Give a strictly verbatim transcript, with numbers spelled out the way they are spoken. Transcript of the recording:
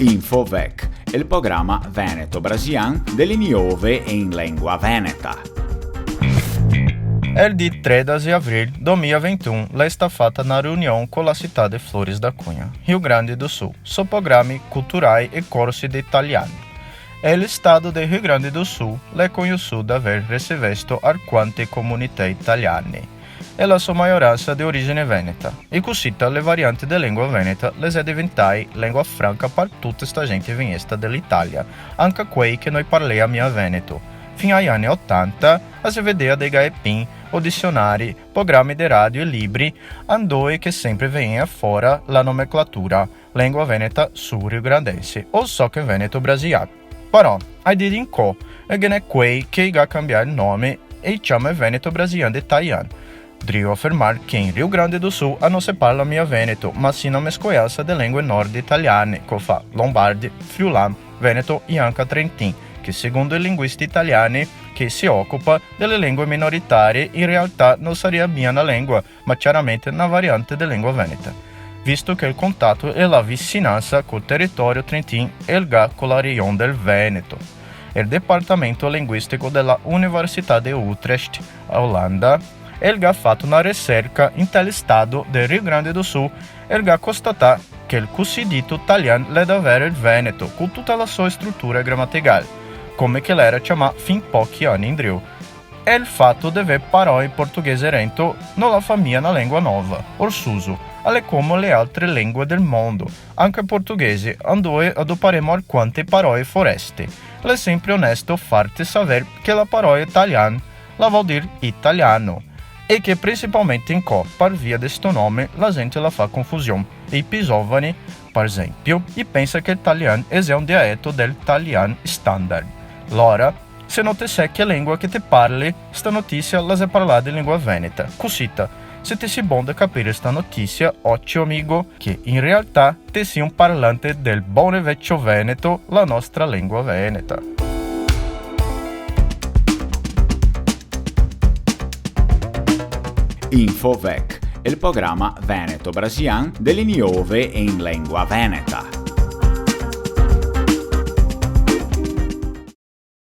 Infovec, el programa veneto-brasilian de le niove in lengua veneta. El dì tredaxe avril do mia e vintun l'è sta fata na riunion co la cità de Flores da Cunha, Rio Grande do Sul, so programi culturai e corsi de italian. El estado de Rio Grande do Sul l'è cognosuo d'aver recevesto arquante comunità italiane, e la so maioransa de origine veneta, e cusita le variante de lengua veneta le xe deventai lengua franca par tute sta gente vegnesta de l'Italia, anca quei che no i parlea mia veneto. Fin ai ani otanta, a se vedea de gaepin o disionari, programi de radio e libri, andoe che sempre vegnea fora la nomenclatura lengua veneta sul riograndense, o so che veneto brasilian. Però, ai dì de incò, e ghe n'è quei che i ga cambià el nome e i ciama veneto brasilian de talian. Drio afermar che in Rio Grande do Sul a no se parla mia veneto, ma sì na mescoiansa de lengue nord italiane, co fa lombardi, friulan, veneto e anca trentin, che secondo i linguisti italiani che se ocupa de le lengue minoritarie, in realtà no saria mia na lengua, ma ciaramente na variante de lengua veneta, visto che el contato e la visinansa col teritorio trentin el ga co la region del Veneto. El Departamento Linguistico de la Università de Utrecht, Olanda, el ga fato na riserca inte l'estado de Rio Grande do Sul, el ga constatà che el così dito talian l'è davero el veneto, co tuta la so strutura gramatecal, come che l'era ciamà fin pochi ani indrio. E el fato de ver paroe in portoghese rento no la fa mia na lengua nova, orsuso, a l'è come le altre lengue del mondo, anca el portoghese, andoe adoparemo arquante paroe foreste. L'è sempre onesto farte saver che la paroe talian la vol dir italiano, e che principalmente incò, par via de sto nome, la gente la fa confusion, e i pi zovani, par esempio, i pensa che el talian el xe un diaeto del talian standard. Lora, se no te sè che lengua che te parli, sta notisia la xe parlada in lengua veneta. Cusita, se te si bon de capire sta notisia, ocio amigo, che in realtà te si un parlante del bon e vecio veneto, la nostra lengua veneta. Infovec, el programa veneto-brasilian de le niove in lengua veneta.